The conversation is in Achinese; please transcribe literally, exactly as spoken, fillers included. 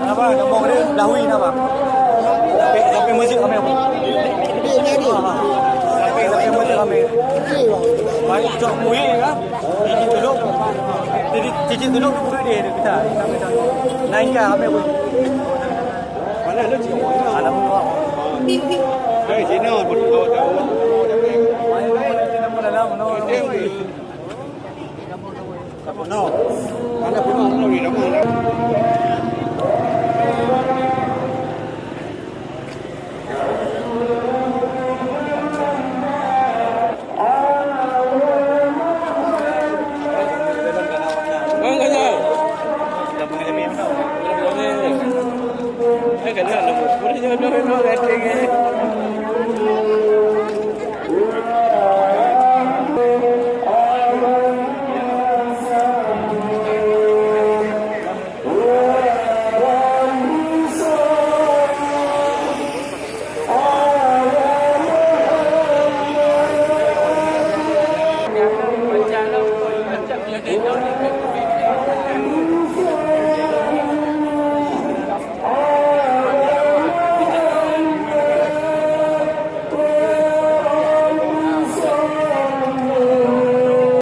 Napa? Nombor dia Dawi napa? Sampai, sampai masjid ramai apa? Sampai, sampai masjid ramai. Baik, cok kuih kan? Cici tulung. Jadi, cici tulung tu bukan dia, dia kita. Naik kan, ramai pun. Mana lu cik? Alam tu. Dari sini, betul, tahu. Ayo, ayo, ayo, ayo, ayo, ayo.